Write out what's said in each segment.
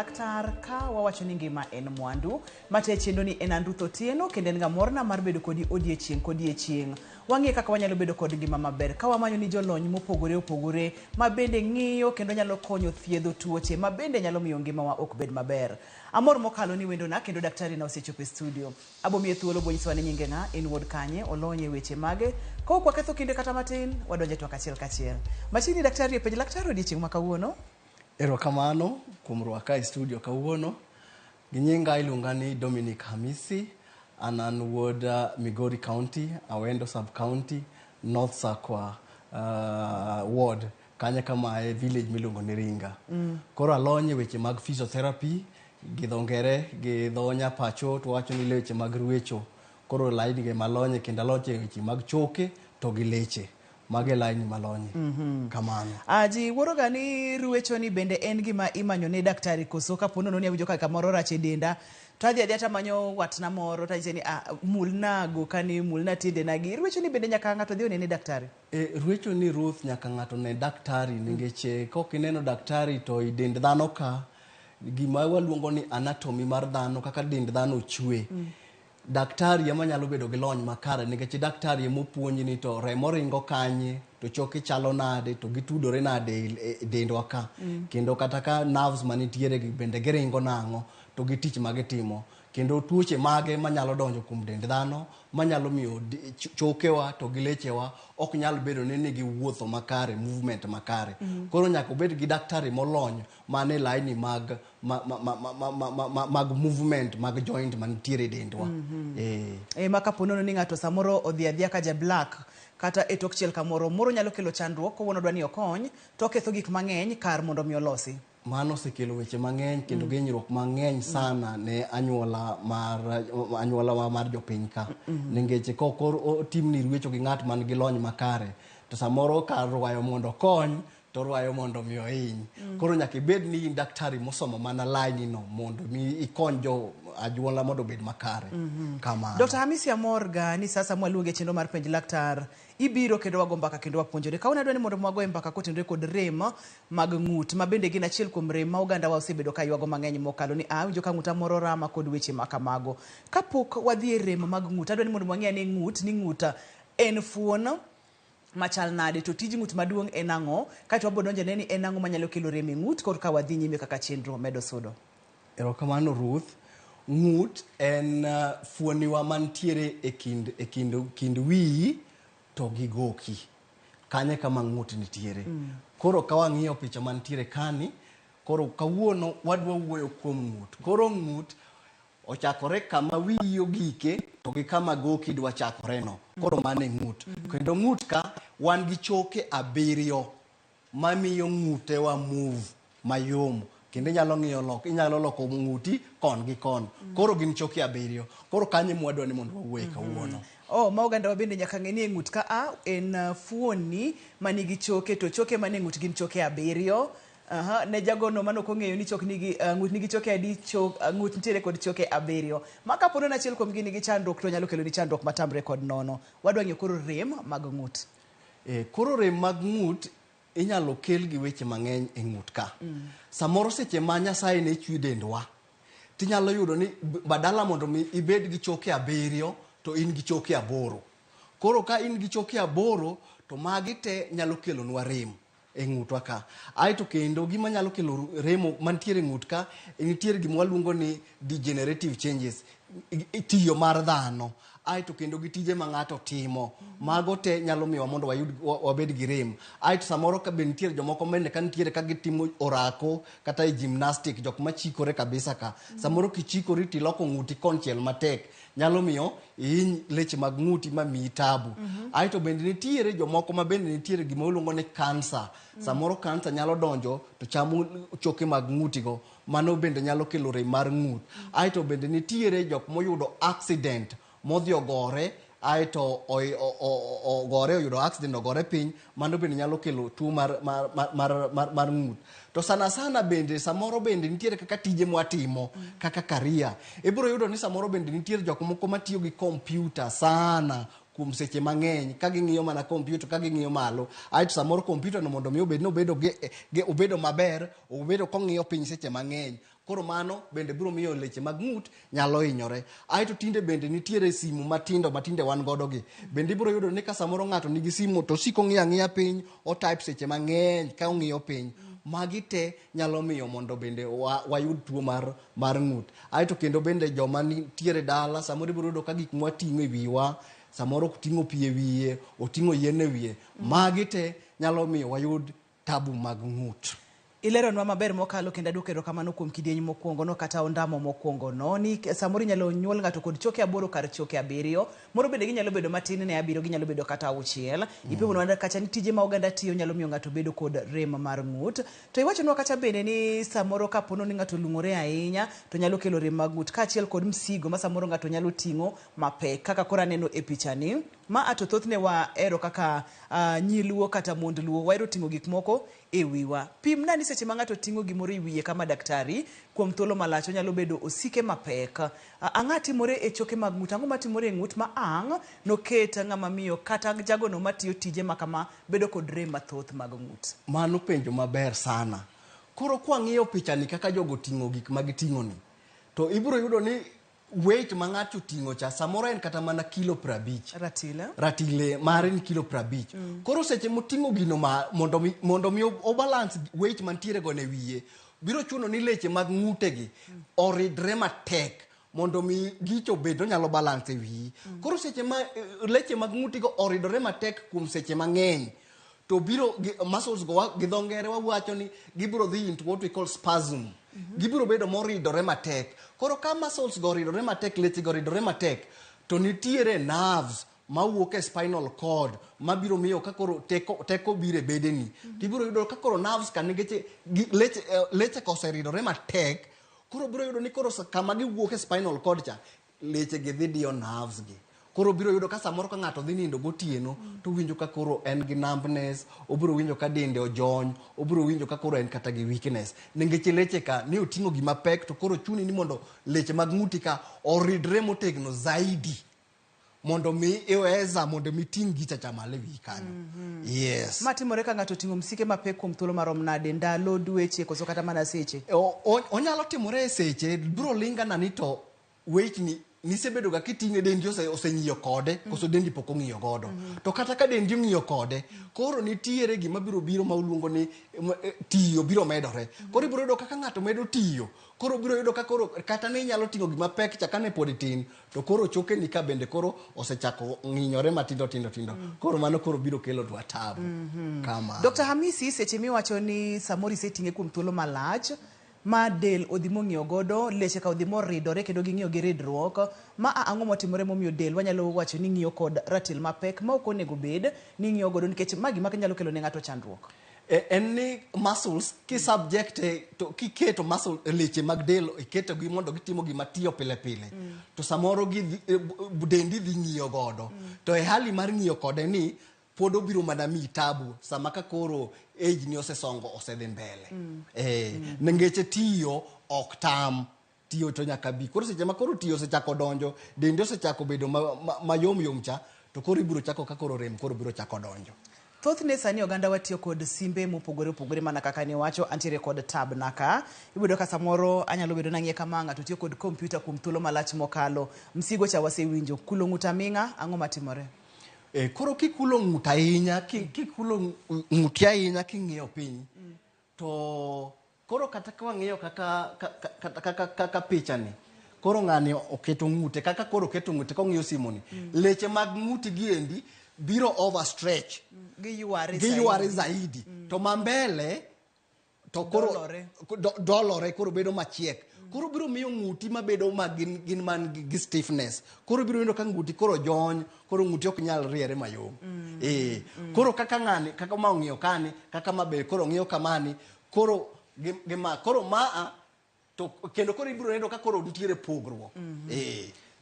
Laktar ka wawacho ni ngima en mwandu. Mate chenro ni en an Ruth Otieno kendo en ga morna mar bedo kodi odiechieng' kodiechieng'. Wang'e kaka wanyalo bedo kod ngima maber ka wamanyo ni jolony mopogore opogore ma bende ng'iyo kendo nyalo konyo thiedho tuoche ma bende nyalo miyo ngimawa ok bed maber. Amor mokalo ni wendona kendo daktari na osechopo e studio. Abomiye thuolo bonyisowa ni nyinge ng'a, en wuod kanye, olony e weche mage. Ka ok waketho kinde kata matin, wadonjo e twak achiel kachiel. Machiegni daktari e penj laktar odiechieng' ma kawuono. Erokamano kuom rwaka e studio kawuono. Gi nyinga iluonga ni Dominic Hamisi. An an wuod Migori County, Awendo Sub County, North Sakwa ward. Kanyo kama e village miluongo ni Ringa. Koro alony e weche mag physiotherapy gi dho ngere gi dho nyapacho to wacho ni weche mag ruecho. Koro laini gi malonye kendo alony e weche mag choke to gi leche. Mago e laini malonye. Kamano. Ah, ji wuoroga ni ruecho ni bende en gima imanyo ne daktari koso kapo nono ni awinjo ka kamoro rach e denda to adhi adhiya tamanyo watna moro tanyise ni ah, mulna gokani mulna tiendena gi ruecho ni bende nyaka ng'ato dhi one ne daktari. E, ruecho ni Ruth nyaka ng'ato ne daktari nikech kok ineno daktari to i dend dhano ka gima waluongo ni anatomy mar dhano kaka dend dhano ochwe. Daktari ema nyalo bedo gi lony makare nikech daktari ema opuonji ni to remo ringo kanye to choke chalo nade to gitudore nade e dendwa ka. Kendo kata ka nerves manitiere gi bende giringo nang'o to gi tich ma gitimo. Kendo tuoche mage manyalo donjo kuom dend dhano manyalo miyo chokewa to gi lechewa ok nyal bedo ni nigi wuotho makare, movement makare. Koro nyaka obed gi daktari molony man e laini mag ma, ma, ma, ma, ma, ma, ma, ma, mag movement mag joint mantiere e dendwa. E ma kapo nono ni ng'ato samoro odhi adhiya ka ja black kata e tok chiel kamoro moro nyalo kelo chandruok kowuon odwa ni okony to oketho gik mang'eny kar mondo mi olosi. Mano osekelo weche mang'eny kendo mm. hinyruok mang'eny sana ne anyuola mar anyuola mar jopiny ka. Nikech kok otimni ruecho gi ng'at man gi lony makare to samoro kar rwayo mondo okony to orwayo mondo mi ohiny. Koro nyaka ibed ni in daktari mosomo mana laini no mondo mi ikony jo anyuola mondo obed makare. Kamano. Dr. Hamisi amor ga ni sasa mwaluonge e chenro mar penj laktar ibiro kendo wago mbaka kendo wapuonjore. Kawuono adwa ni mondo wagoye mbaka kotenore kod rem mag ng'ut ma bende gin achiel kuom rem ma ogandawa osebedo ka ywago mang'eny mokalo ni awinjo ka ng'uta moro rama kod weche ma kamago. Kapok wadhi e rem mag ng'ut, adwa ni mondo wang'e ane ng'ut ni ng'ut en fuon machal nade to tij ng'ut maduong' en ang'o kaeto wabiro donjo ne ni en ang'o manyalo kelo rem e ng'ut korka wadhi nyime kaka chenro medo sudo. Erokamano Ruth. Ng'ut en fuoniwa mantiere e kind, e kind, kind wiyi to gi goki. Kanyo e kama ng'ut nitiere. Koro ka wang'iyo picha mantiere kani, koro kawuono wadwa wuoyo kuom ng'ut. Koro ng'ut ochakore kama wiyi ogike to gi kama goki dwa chakore no. Koro mano e ng'ut. Kendo ng'ut ka wan gi choke abiriyo mamiyo ng'utewa move mayom kendo inyalo ng'iyo lok inyalo loko ng'uti kon gi kon. Koro gin choke abiriyo. Koro kanyo ema wadwa ni mondo wawuoye kawuono. Oh, ma ogandawa bende nyaka ng'e ni e ng'ut ka a en fuonni manigi choke to choke manie ng'ut gin choke abiriyo. Aha, ne jagono mane ok ong'eyo ni chok nigi, ng'ut nigi choke adi, chok, ng'ut nitiere kod choke abiriyo. Ma kapo ni achiel kuom gi nigi chandruok to nyalo kelo ni chandruok matamre kod nono. Wadwa ng'iyo koro rem mag ng'ut. Koro rem mag ng'ut inyalo kel gi weche mang'eny e ng'ut ka. Samoro seche ma Nyasaye ne chwe dendwa, tinyalo yudo ni badala mondo mi ibed gi choke abiriyo to in gi choke aboro. Koro ka in gi choke aboro to magi te nyalo kelonwa rem e ng'utwa ka. Aeto kendo gima nyalo kelo remo mantiere e ng'ut ka, nitiere gima waluongo ni degenerative changes, tiyo mar dhano. Aeto kendo gi tije ma ng'ato timo, mago te nyalo miyowa mondo wayud, wabed gi rem. Aeto samoro ka be nitiere jomoko bende ka nitiere ka gitimo orako kata e gymnastic, jok machikore kabisa ka. Samoro kichikori tiloko ng'uti konchiel matek, nyalo miyo ihiny leche mag ng'uti ma miyi tabu. Aeto bende nitiere jomoko ma bende nitiere gima waluongo ni kansa. Samoro kansa nyalo donjo to chamo choke mag ng'utigo. Mano bende nyalo kelo rem mar ng'ut. Aeto bende nitiere jok moyudo accident modhi ogore aeto ogore oyudo accident ogore piny, mano bende nyalo kelo tuo mar, mar, mar, mar, mar, mar ng'ut. To sana sana bende samoro bende nitiere kaka tije mwatimo kaka career. Ibiro yudo ni samoro bende nitiere jok moko matiyo gi computer sana kuom seche mang'eny ka ging'iyo mana computer ka ging'iyo malo. Aeto samoro computer no mondo mi obed ni obedo gi, gi, obedo maber, obedo kong'iyo piny seche mang'eny. Koro mano bende biro miyo leche mag ng'ut nyalo hinyore. Aeto tinde bende nitiere simu matindo matinde wan godo gi. Bende ibiro yudo ni ka samoro ng'ato nigi simu to osiko ong'iyo ang'iya piny, otype seche mang'eny ka ong'iyo piny. Magi te nyalo miyo mondo bende wayud tuo mar ng'ut. Aeto kendo bende joma nitiere dala samoro ibiro yudo ka gik mwating'o e wiwa, samoro oting'o pi e wiye, oting'o yien e wiye. Magi te nyalo miyo wayud tabu mag ng'ut. Ileronwa maber mokalo kendo aduoko erokamano kuom kidieny mokwongo no kata ondamo mokwongo no ni samoro inyalo nyuol ng'ato kod choke 8 kar choke 7, moro bende ginyalo bedo matin ne 7, ginyalo bedo kata 6. Ipimonwa kacha ni tije ma oganda tiyo nyalo miyo ng'ato bedo kod rem mar ng'ut. To iwachonwa kacha bende ni samoro kapono ni ng'ato olung'ore ahinya to nyalo kelo rem mag ng'ut kaachiel kod msigo ma samoro ng'ato nyalo ting'o mapek kaka koro aneno e pichani. Ma ato thothne wahero kaka nyi Luo kata mond Luo wahero ting'o gik moko e wiwa. Pimna ni seche ma ng'ato ting'o gimoro e wiye kama daktari kuom thuolo malach onyalo bedo osike mapek. Ang'o timore e choke mag ng'ut? Ang'o matimore e ng'ut ma ang' noket ng'ama miyo kata jagono matiyo tije ma kama bedo kod rem mathoth mag ng'ut? Mano penjo maber sana. Koro kwang'iyo pichani kaka jogo ting'o gik ma giting'o ni, to ibiro yudo ni weight ma ng'ato oting'o cha samoro en kata mana kilo 50. Ratile. Ratile mare ni kilo 50. Koro seche moting'o gino ma mondo mi obalance weight mantiere go ne wiye, biro chuno ni leche mag ng'utegi oridre matek mondo mi gicho bed onyalo balance e wiyi. Koro seche ma leche mag ng'utigo oridore matek kuom seche mang'eny, to biro muscles go gi dho ngere wawacho ni gibiro dhi into what we call spasm. Gibiro bedo moridore matek. Koro ka muscles go oridore matek, leche go oridore matek, to nitiere nerves mawuok e spinal cord mabiro miyo ka koro teko biro e bedeni. Tibiro yudo ka koro nerves ka nikech leche ka oseridore matek, koro biro yudo ni koro kama giwuok e spinal cord cha, leche gi dhi diyo nerves gi. Koro biro yudo ka samoro ka ng'ato dhi nindo gotieno, to winjo ka koro en gi numbness, obiro winjo ka dende ojony, obiro winjo ka koro en kata gi weakness. Nikech leche ka ne oting'o gima pek to koro chuni ni mondo leche mag ng'uti ka oridre motegno zaidi mondo mi iweza mondo mi ting' gicha cha malo e wiyi kanyo. Yes. Ma timore ka ng'ato oting'o msike mapek kuom thuolo marom nade, ndalo, dweche koso kata mana seche? Onyalo timore e seche, biro lingana ni to weight ni nisebedo ga kiting'e dendi oseng'iyo kode, koso dendi pok ong'iyo godo. To kata ka dendi ong'iyo kode, koro nitiere gima biro biro ma uluongo ni tiyo biro medore. Koro ibiro yudo kaka ng'ato medo tiyo, koro biro yudo ka koro kata ne inyalo ting'o gima pek cha kane pod itin, to koro chokeni ka bende koro osechako ng'inyore matindo tindo tindo. Koro mano koro biro kelo nwa tabu. Kama. Dr. Hamisi, seche miwacho ni samoro iseting'e kuom thuolo malach, ma del odhi mong'iyo godo, leche ka odhi moridore kendo ging'iyo gi ridruok, ma ang'o motimore momiyo del wanyalo wacho ni ng'iyo kod ratil mapek ma ok onego bed ni ng'iyo godo nikech ma gima nyalo kelo ne ng'ato chandruok? En ni muscles ki subject to kiketo muscle leche mag del iketo gi mondo gitimo gima tiyo pile pile, to samoro dendi dhi ng'iyo godo. To e hali mar ng'iyo kode ni pod obiro mana miyi tabu sama ka koro age ni osesongo osedhi mbele. Ningeche tiyo ok tam, tiyo to nyaka bi. Koro seche ma koro tiyo osechako donjo, dendi osechako bedo mayom yom cha, to koro ibiro chako ka koro rem koro biro chako donjo. Thothne sani oganda watiyo kod simbe mopogore opogore mana kaka niwacho, antiere kod tab na ka. Ibiro ka samoro anyalo bedo nang'iye kama ng'ato tiyo kod kompyuta kuom thuolo malach mokalo. Msigo cha wasewinjo, kulo ng'ut aming'a, ang'o matimore? Koro kikulo ng'ut ahinya, kikulo ng'uti ahinya king'iyo piny, to koro kata ka wang'iyo kaka pichani, koro ng'ani oketo ng'ute, kaka koro oketo ng'ute kong'iyo simoni, leche mag ng'uti gi endi biro overstretch. Giyware Giyware zaidi. zaidi. To ma mbele to koro Dolore. Dolore, koro bedo machiek. Koro biro miyo ng'uti mabedo ma gin man gi stiffness. Koro biro yudo ka ng'uti koro jony, koro ng'uti ok nyal riere mayom. Koro kaka ng'ani, kaka ma ong'iyo kani, kaka ma be koro ong'iyo kamani, koro gi ma, koro maa to kendo koro ibiro neno ka koro nitiere pogruok.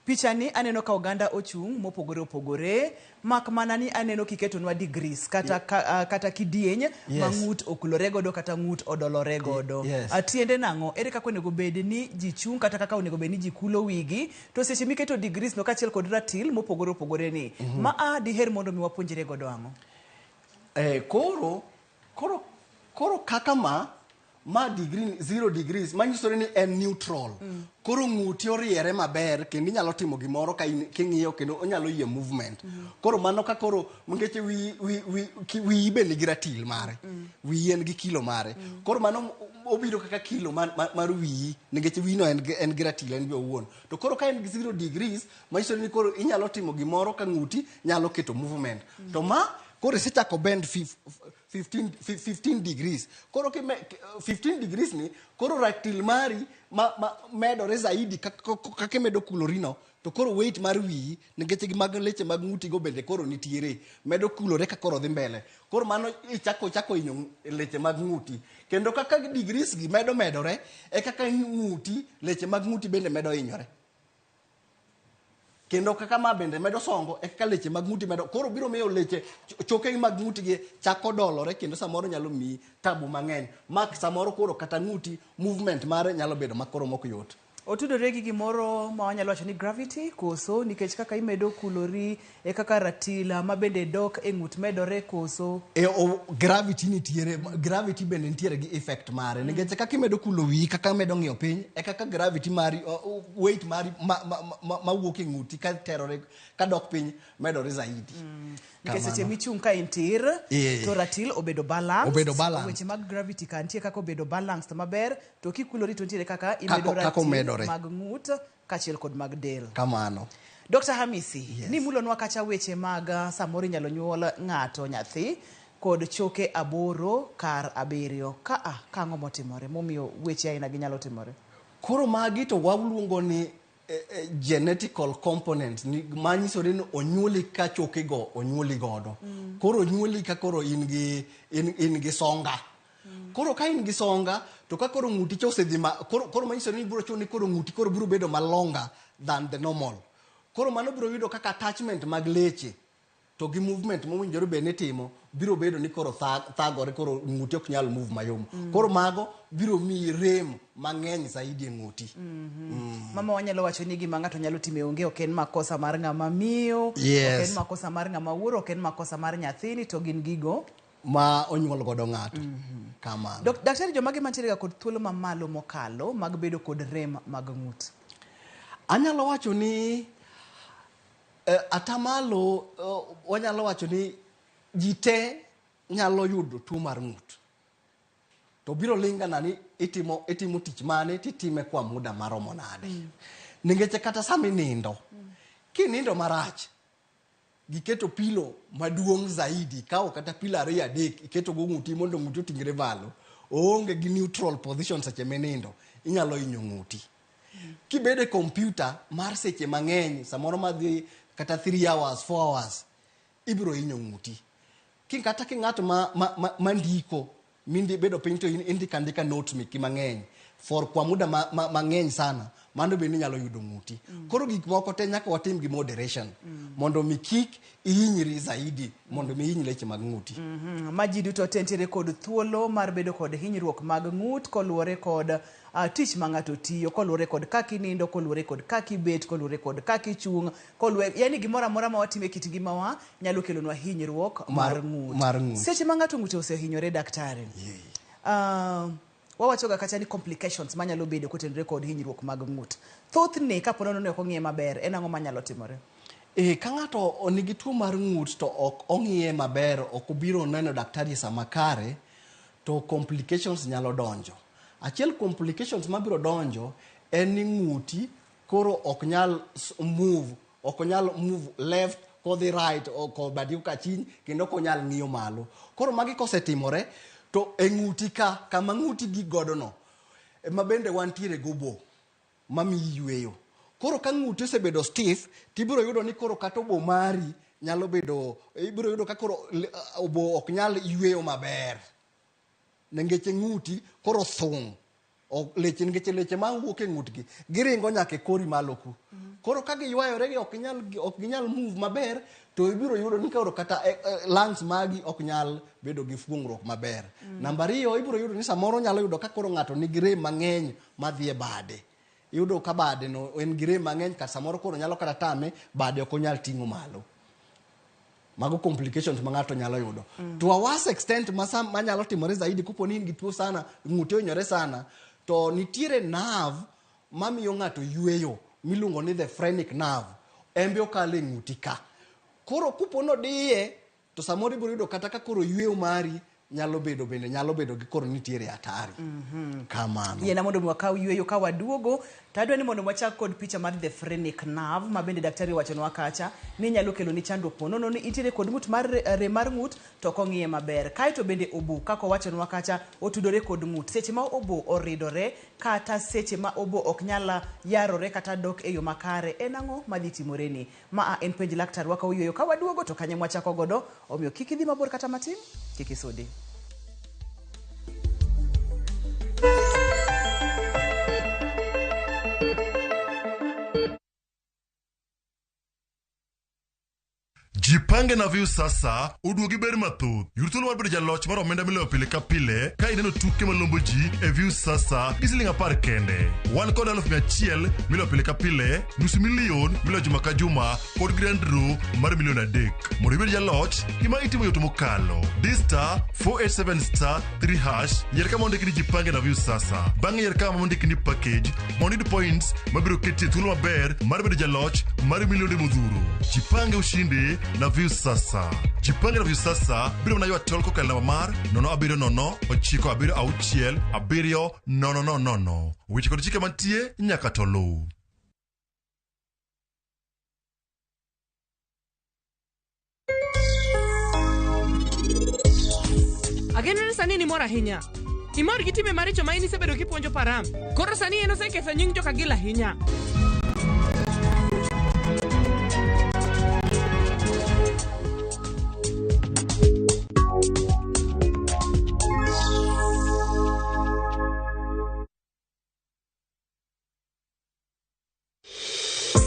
Pichani aneno ka oganda ochung' mopogore opogore, mak mana ni aneno kiketonwa degrees kata kidieny ma ng'ut okulore godo kata ng'ut odolore godo. Tiende nang'o? Ere kaka onego bed ni ji chung' kata kaka onego bed ni ji kulo wigi, to seche miketo degrees no kaachiel kod ratil mopogore opogore ni, ma a diher mondo mi wapuonjre godo ang'o? Koro kaka ma Ma degree 0 degrees manyisore ni en neutral. Koro ng'uti oriere maber kendo inyalo timo gimoro ka in king'iyo kendo onyalo yie movement. Koro mano ka koro nikech wi wi wi ki- wiyi be nigi ratil mare. Wiyi en gi kilo mare. Koro mano obiro kaka kilo mar wiyi nikech wiyino en gi ratil en be owuon. To koro ka en gi 0 degrees manyiso ni koro inyalo timo gimoro ka ng'uti nyalo keto movement. To ma koro isechako bend 15 degrees. Koro 15 degrees ni koro ratil mari ma medore zaidi kaka imedo kulorino to koro weight mar wiyi nikech gi mag leche mag ng'uti go bende koro nitiere medo kulore ka koro dhi mbele. Koro mano ichako chako hinyo leche mag ng'uti. Kendo kaka degrees gi medo medore e kaka ng'uti leche mag ng'uti bende medo hinyore. Kendo kaka ma bende medo songo e kaka leche mag ng'uti medo koro biro miyo leche choke mag ng'uti gi chako dolore kendo samoro nyalo miyi tabu mang'eny ma samoro koro kata ng'uti movement mare nyalo bedo makoro mok yot. Otudore gi gimoro ma wanyalo wacho ni gravity koso nikech kaka imedo kulori e kaka ratil ma bende dok e ng'ut medore koso? E, gravity nitiere, gravity bende nitiere gi effect mare nikech kaka imedo kulo wiyi kaka imedo ng'iyo piny e kaka gravity mari weight mari mawuok e ng'uti ka terore ka dok piny medore zaidi. Nikech seche michung' ka in tir to ratil obedo balanced. Obedo balanced. Weche mag gravity ka nitie kaka obedo balanced maber to kikulori to nitiere kaka imedo Kako ratil omedore. Mag ng'ut kaachiel kod mag del. Kamano. Dr. Hamisi, Yes. nimulonwa kacha weche mag samoro inyalo nyuol ng'ato nyathi kod choke 8 kar 7 ka a kang'o motimore momiyo weche aina gi nyalo timore? Koro magi to waluongo ni genetical components ni manyisore ni onyuoli ka choke go onyuoli godo. Koro onyuoli ka koro in gi songa. Koro ka in gi songa to ka koro ng'uti cha osedhi ma koro manyiso ni biro chuno ni koro ng'uti koro biro bedo malonger than the normal. Koro mano biro yudo kaka attachment mag leche to gi movement mowinjore bed ni timo biro bedo ni koro thagore koro ng'uti ok nyal move mayom. Koro mago biro miyi rem mang'eny zaidi e ng'uti. Mama wanyalo wacho ni gima ng'ato nyalo timo onge ok en makosa mar ng'ama miyo, ok en makosa mar ng'ama wuoro, ok en makosa mar nyathini to gin gigo ma onyuol godo ng'ato. Kamano. Daktari, jomage mantiere ga kod thuolo mamalo mokalo mag bedo kod rem mag ng'ut? Anyalo wacho ni atamalo wanyalo wacho ni ji te nyalo yudo tuo mar ng'ut. To biro lingana ni itimo tich mane titime kwa muda maromo nade. Nikech kata sama inindo, kinindo marach, giketo pillow maduong' zaidi, ikawo kata pillow ariyo adek, iketo go ng'uti mondo ng'uti oting're malo. Oonge gi neutral position seche minindo, inyalo hinyo ng'uti. Kibedo e computer mar seche mang'eny, samoro madhi kata 3 hours, 4 hours, ibiro hinyo ng'uti. Ki kata ki ng'at ma ndiko, mindi bedo piny to indiko andika notes meki mang'eny for kwa muda mang'eny sana, mano bende inyalo yudo ng'uti. Koro gik moko te nyaka watim gi moderation mondo mi kik ihinyri zaidi, mondo mi ihiny leche mag ng'uti. Ma ji duto te nitiere kod thuolo mar bedo kod hinyruok mag ng'ut koluwore kod tich ma ng'ato tiyo, koluwore kod kaka inindo, koluwore kod kaka ibet, koluwore kod kaka ichung', koluwore yani gimoro amora ma watimo e kit ngimawa nyalo kelonwa hinyruok mar ng'ut. Mar ng'ut. Seche ma ng'ato ng'ute osehinyore, daktari, wawachoga kacha ni complications manyalo bedo kotenore kod hinyruok mag ng'ut. Thothne kapo nono ni ok ong'iye maber, en ang'o manyalo timore? E, ka ng'ato nigi tuo mar ng'ut to ok ong'iye maber, ok obiro neno daktari e sama kare, to complications nyalo donjo. Achiel complications mabiro donjo en ni ng'uti koro ok nyal move, ok onyal move left kodhi right o badi kachiny kendo ok onyal ng'iyo malo. Koro magi kosetimore to e ng'uti ka kama ng'uti gik godo no ema bende wantiere gobo mamiyi yweyo. Koro ka ng'uti osebedo stiff, tibiro yudo ni koro kata obo mari nyalo bedo, ibiro yudo ka koro obo ok nyal yweyo maber. Nikech ng'uti koro thung'. Ok leche nikech leche mawuok e ng'utgi giringo nyaka e kori malo ku. Koro ka giywayore gi ok ginyal move maber to ibiro yudo ni koro kata lungs magi ok nyal bedo gi fuong'ruok maber. Namba ariyo ibiro yudo ni samoro nyalo yudo ka koro ng'ato nigi rem mang'eny madhi e bade. Iyudo ka bade no en gi rem mang'eny ka samoro koro nyalo kata tame bade ok onyal ting'o malo. Mago complications ma ng'ato nyalo yudo. To a worse extent ma manyalo timore zaidi kopo ni in gi tuo sana, ng'ute ohinyore sana, to nitiere nerve mamiyo ng'ato yueyo miluongo ni the phrenic nerve. En be okalo e ng'uti ka. Koro kopo nodiye, to samoro ibiro yudo kata ka koro yueyo mari nyalo bedo bende nyalo bedo gi koro nitiere hatari. Kamano. Yiena mondo mi wakaw yueyo ka waduogo to adwa ni mondo wachak kod picha mar the phrenic nerve ma bende daktari owachonwa kacha ni nyalo kelo ni chandruok po nono ni intiere kod ng'ut mar rem mar ng'ut to ok ong'iye maber. Kaeto bende obo kaka owachonwa kacha otudore kod ng'ut. Seche ma obo oridore kata seche ma obo ok nyal yarore kata dok e yo makare en ang'o madhi timoreni? Maa en penj laktar wakawo yueyo ka waduogo to kanye mwachako godo omiyo kik idhi mabor kata matin kik isudi. Jipange na Viusasa oduogi ber mathoth. Yud thuolo mar bedo jaloch mar omenda miloyo pile ka pile ka ineno tuke malombo ji e Viusasa gi siling 10 kende. Wan kod 100,000 miloyo pile ka pile, nusu milion miloyo juma ka juma kod grand draw mar milion 3. Mondo ibed jaloch, gima itimo yot mokalo. Di star 487 star 3 hash, yier kama ondiki ni Jipange na Viusasa. Bang'e yier kama ondiki ni package mondo iyud points mabiro keti e thuolo maber mar bedo jaloch mar milionde modhuro. Jipange ushinde na Viusasa. Jipange na Viusasa biro mana ywa tol kokalo namba mar 070 976 7 0 0. Weche kod chike mantie nyaka to luw. Ageno ni sani ni mor ahinya. Imor gi timbe maricho ma in isebedo kipuonjo Param. Koro sani en oseketho nying jo-Kagil ahinya.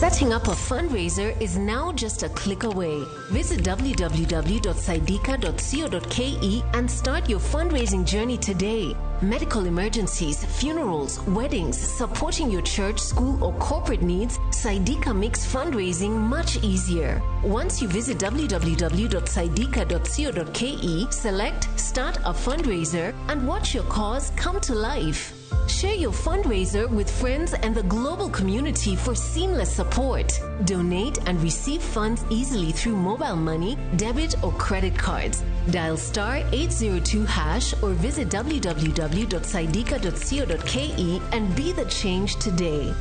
Setting up a fundraiser is now just a click away. Visit www.saidika.co.ke and start your fundraising journey today. Medical emergencies, funerals, weddings, supporting your church, school, or corporate needs, Saidika makes fundraising much easier. Once you visit www.saidika.co.ke, select Start a Fundraiser and watch your cause come to life. Share your fundraiser with friends and the global community for seamless support. Donate and receive funds easily through mobile money, debit, or credit cards. Dial star 802 hash or visit www.saidika.co.ke and be the change today.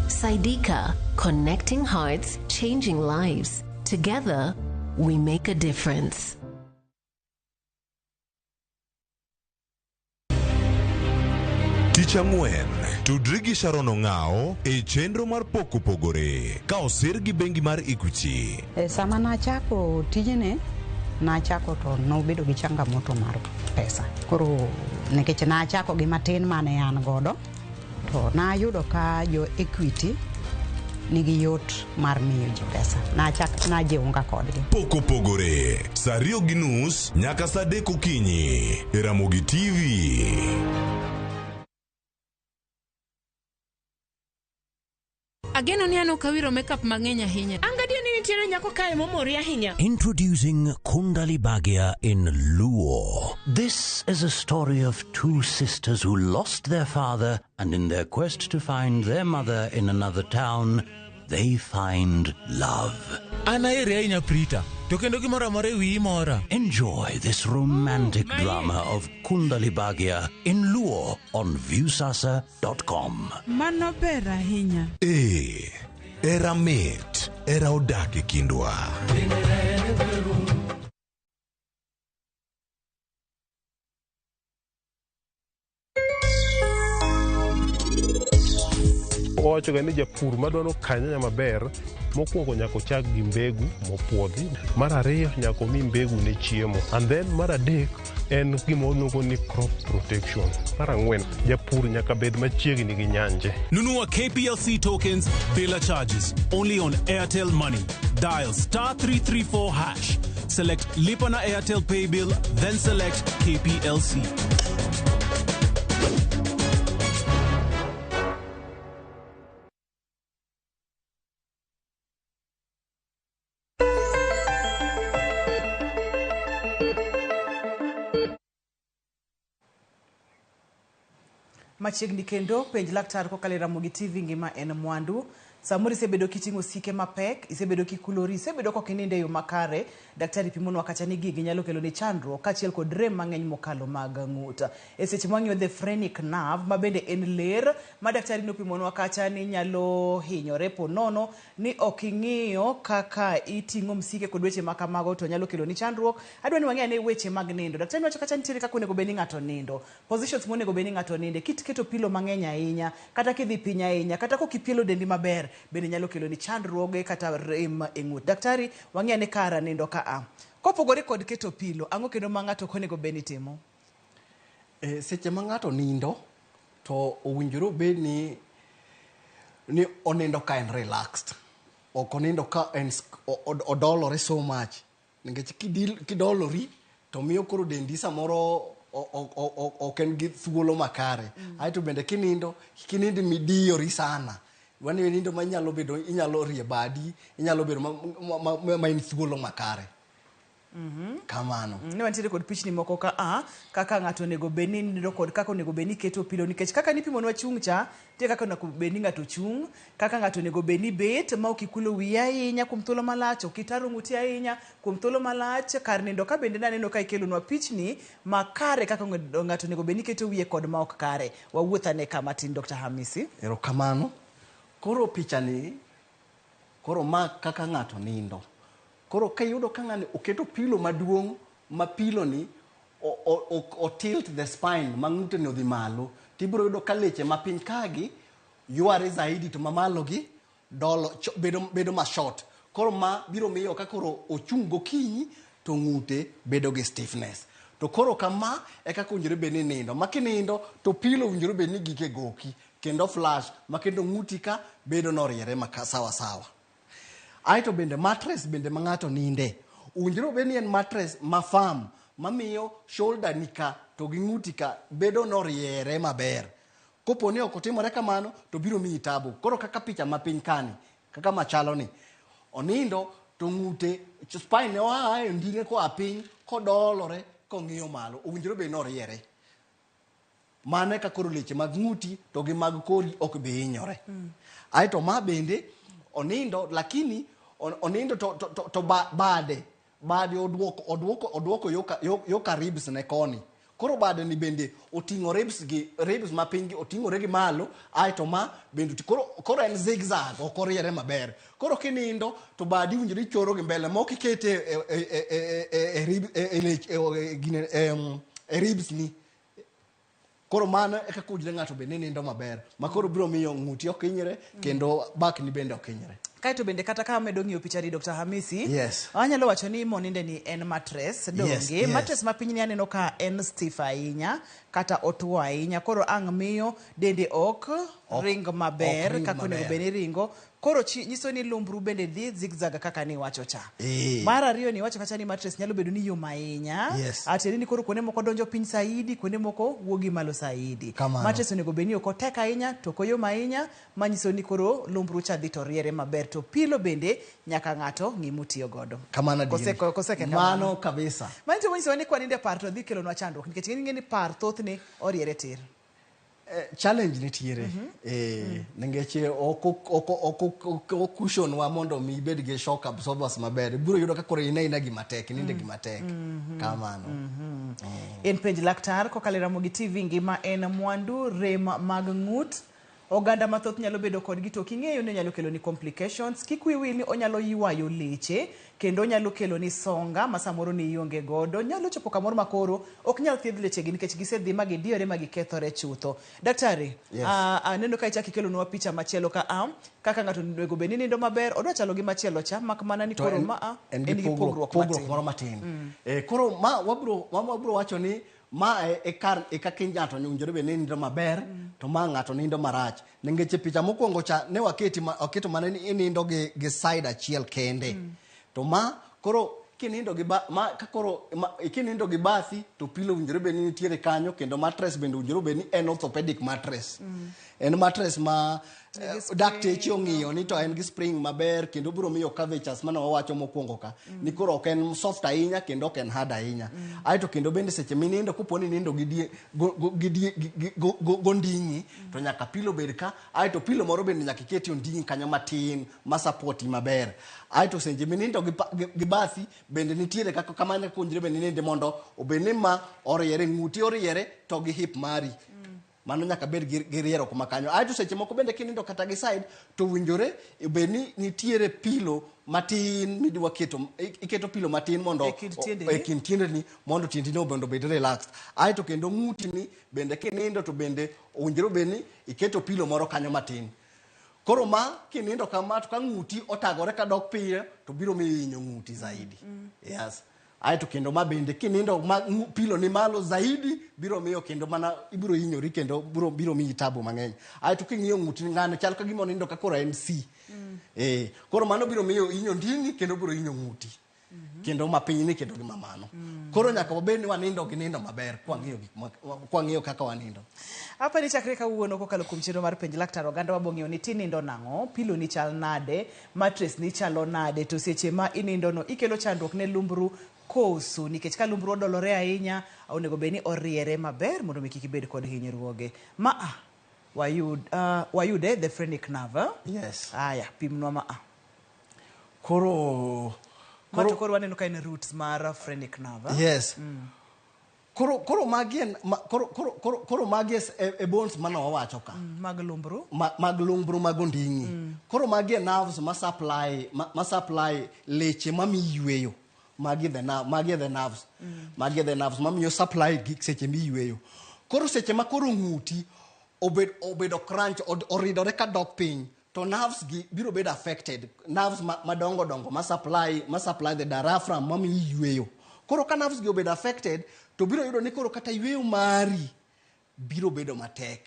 Saidika, connecting hearts, changing lives. Together, we make a difference. Tich ang'wen, tudri gi Sharon Ong'ao e chenro mar Pok Opogore ka osir gi bengi mar Equity. E sama nachako tijni, nachako to nobedo gi changamoto mar pesa. Koro nikech nachako gi matin mane an godo, to nayudo ka jo Equity nigi yot mar miyo ji pesa. Nachak najiunga kodgi. Pok Opogore, saa 2:30 nyaka saa 3 okinyi e Ramogi TV. Ageno ni an ok awiro makeup mang'eny ahinya. An gadier ni nitiere nyako kae momori ahinya. Introducing Kundali Bhagya in Luo. This is a story of two sisters who lost their father, and in their quest to find their mother in another town, they find love. An aheri ahinya Prita, to kendo gimoro amora e wiyi mora. Enjoy this romantic drama of Kundali Bhagya in Luo on Viusasa.com. Mano ber ahinya. Ee, era mit, era odak e kindwa. Owachoga ni japur madwaro ka nyanya maber, mokwongo nyaka ochak gi mbegu mopuodhi. Mar ariyo nyaka omi mbegu ne chiemo. And then mar adek en gima waluongo ni crop protection. Mar ang'wen, japur nyaka bed machiegni gi nyanje. Nunua KPLC tokens bila charges only on Airtel Money. Dial star 334 hash. Select Lipa na Airtel Pay Bill, then select KPLC. Machiegni kendo, penj laktar kokalo e Ramogi TV ngima en mwandu. Samoro isebedo kiting'o osike mapek, isebedo kikulori, isebedo kok inindo e yo makare, daktari pimonwa kacha ni gigi nyalo keloni chandruok kaachiel kod rem mang'eny mokalo mag ng'ut. E seche mwang'iyo the phrenic nerve ma bende en ler ma daktari nopimonwa kacha ni nyalo hinyore po nono ni ok ing'iyo kaka iting'o msike kod weche ma kamago to nyalo keloni chandruok. Adwa ni wang'i ane weche mag nindo. Daktari nowacho kacha nitiere kaka onego bed ni ng'ato nindo. Positions monego bed ni ng'ato ninde, kiketo pillow mang'eny ahinya, kata kidhi piny ahinya, kata kok ipielo dendi maber, bende nyalo keloni chandruoge kata rem e ng'ut. Daktari, wang'i ane kar nindo ka a. Kopogore kod keto pillow, ang'o kendo ma ng'ato ok onego bed ni timo? E, seche ma ng'ato nindo to owinjore obed ni ni onindo ka en relaxed ok onindo ka en odolore so much Nikech kidolori to miyo koro dendi samoro ok en gi thuolo makare. Aeto bende kinindo, kik inind midiyori sana. Mano nindo ma inyalo bedo, inyalo rie badi, inyalo bedo ma in thuolo makare. Kamano. Ne wantiere kod pichni moko ka a kaka ng'ato onego bed ni nindo kod kaka onego bed ni iketo pilo nikech kaka nipimonwa chung' cha nitie kaka onego bed ni ng'ato chung', kaka ng'ato onego bed ni bet ma ok ikulo wiyi ahinya kuom thuolo malach, ok itaro ng'uti ahinya kuom thuolo malach. Kar nindo ka bende naneno ka ikelonwa pichni makare kaka ng'ato onego bed ni keto wiye kod ma ok kare. Wawuoth ane ka matin Dr. Hamisi. Erokamano. Koro pichani, koro ma kaka ng'ato nindo. Koro ka iyudo ka ng'ani oketo pilo maduong' ma pilo ni o tilt the spine ma ng'ute ni odhi malo, tibiro yudo ka leche ma piny kagi yware zaidi to mamalo gi dolo, bedo, bedo ma short. Koro ma biro miyo ka koro ochung' gokinyi to ng'ute bedo gi stiffness. To koro kama e kaka owinjore bed ni nindo. Ma kinindo to pilo owinjore bed ni gik e goki kendo flash ma kendo ng'uti ka bedo noriere ma sawa sawa. Aeto bende mattress bende ma ng'ato ninde owinjore obed ni en mattress ma firm mamiyo shoulder ni ka to gi ng'uti ka bedo noriere maber. Kopo ni ok otimore kamano to biro miyi tabu. Koro kaka picha ma piny kani, kaka machalo ni, onindo to ng'ute, spine ne oa e onding'e koa piny kodolore kong'iyo malo. Owinjore bed ni oriere. Mano eka koro leche mag ng'uti to gi mag kori ok bi hinyore. Aeto ma bende onindo lakini onindo to, to, to, to ba, bade bade oduoko oduoko oduoko yoka, yoka ribs ne koni. Koro bade ni bende oting'o ribs gi ribs ma piny gi oting'ore gi malo aeto ma bende koro, koro en zigzag ok oriere maber. Koro kinindo to badi winjore ichoro gi mbele mok ikete e, e, e, e, e, e, rib, e, e, lech, e, e, gine, e, e ribs ni. Koro mano e kaka owinjore ng'ato bed ni nindo maber ma koro biro miyo ng'uti ok hinyre kendo bakni bende ok hinyre. Kaeto bende kata ka amedo ng'iyo pichani Dr. Hamisi, Yes. anyalo wacho ni moninde ni en mattress, donge? Yes, yes. Mattress ma piny ni aneno ka en stiff ahinya kata otuo ahinya, koro ang' miyo dende ok ring maber ok ring kaka onego maber. bed ni ringo. Koro chi, nyiso ni lumbru bende dhi zigzag kaka niwacho cha. Eh. Mar ariyo ni iwacho kacha ni mattress nyalo bedo ni yom ahinya. Yes. Atiende ni koro kuonde moko donjo piny saidi, kuonde moko wuogi malo saidi. Kamano. Mattress onego bed ni ok otek ahinya to ok oyom ahinya, manyiso ni koro lumbru cha dhi to riere maber. To pilo bende nyaka ng'ato ng'i motiyo godo. Kamano adieri. Kose, kose kamano. Mano kabisa. Mano to manyiso ni kwaninde par to dhi kelonwa chandruok nikech ing'e ni par thothne oriere tir. Challenge nitiere. Nikech ok cushion wa mondo mi ibed gi shock absorbers maber. Ibiro yudo ka koro in aina gima tek, ininde gima tek. Kamano. En penj laktar kokalo e Ramogi TV ngima en mwandu rem mag ng'ut. Oganda mathoth nyalo bedo kodgi to ok ing'eyo ni onyalo kelo ni complications. Kik wiyi wil ni onyalo ywayo leche kendo onyalo kelo ni songa ma samoro ni ionge godo. Nyalo chopo kamoro ma koro ok nyal thiedh lechegi nikech gisedhi ma gidiyore ma gikethore chutho. Daktari, Yes. aneno ka ichako ikelonwa picha machielo ka a kaka ng'ato onego bed ni nindo maber, odwa chalo gi machielo cha mak mana ni To koro ma a en gi en gi pogruok pogruok pogruok matin. moro matin. Koro ma wabro ma wabro wacho ni ma e kar e kaka ng'ato owinjore bed ni nindo maber to ma ng'ato nindo marach. Nikech e picha mokwongo cha ne waketi ma, waketo mana ni inindo gi side achiel kende. To ma koro kinindo gi ba, ma ka koro ma, kinindo gi bathi to pillow owinjore bed ni nitiere kanyo kendo mattress bende owinjore bed ni en orthopedic mattress. En mattress ma dakteche ong'iyo ni to en gi spring maber kendo biro miyo curvatures mane wawacho mokwongo ka ni koro ok en soft ahinya kendo ok en hard ahinya. Aeto kendo bende seche minindo kopo ni nindo gi die, go, go, gi die, gi, gi, go, go, gonding'i to nyaka pillow bed ka, aeto pillow moro bende nyaka iketi onding'i kanyo matin ma supporti maber. Aeto seche minindo gi, gi, gi bathi bende nitiere kaka kamano kaka owinjore bende ninde mondo obed ni ma oriere ng'uti oriere to gi hip mari. Mano nyaka bed gi rieruok ma kanyo. Aeto seche moko bende kinindo kata gi side to owinjore obed ni nitiere pillow matin midwa keto, iketo pillow matin mondo e kind tiendeni. E kind tiendeni mondo tiendini mondo obed relaxed. Aeto kendo ng'uti ni bende kinindo to bende owinjore obed ni iketo pillow moro kanyo matin. Koro ma kinindo kama to ka ng'uti otagore kadok piyo to biro miyo hinyo ng'uti zaidi. Yes. Aeto kendo ma bende kinindo ma pilo ni malo zaidi biro miyo kendo mana ibiro hinyori kendo biro miyi tabu mang'eny. Aeto king'iyo ng'uti ng'ano chal ka gima onindo ka koro en C. Koro mano biro miyo hinyo nding'i kendo biro hinyo ng'uti. Kendo mapiny ni kendo gi mamano. Koro nyaka wabed ni wanindo gi nindo maber kwang'iyo gik ma, kwang'iyo kaka wanindo. Apa ni chakre kawuono kokalo kuom chenro mar penj laktar oganda wabong'eyo ni tinindo nang'o, pilo ni chal nade, mattress ni chalo nade, to seche ma inindo no ikelo chandruok ne lumbru koso, nikech ka lumbru odolore ahinya onego bed ni oriere maber mondo mi kik ibed kod hinyruoge. Ma a wayude the phrenic nerve. Yes. Aya, pimnwa ma a. Koro Mato koro waneno ka en roots mar phrenic nerve. Yes. Koro koro magi en ma, koro koro koro koro magi e bones mane wawacho ka. Mag lumbru. Mag lumbru mag onding'i. Koro magi e nerves ma supply ma supply leche mamiyi yweyo. Magi the nerve, magi the nerves. Magi the nerves mamiyo supply gik seche miyweyo. Koro seche ma koro ng'uti obedo crunch, oridore ka dok piny, to nerves gi biro bedo affected. Nerves madongo dongo ma supply the diaphragm mamiyi yweyo. Koro ka nerves gi obedo affected, to biro yudo ni koro kata yweyo mari biro bedo matek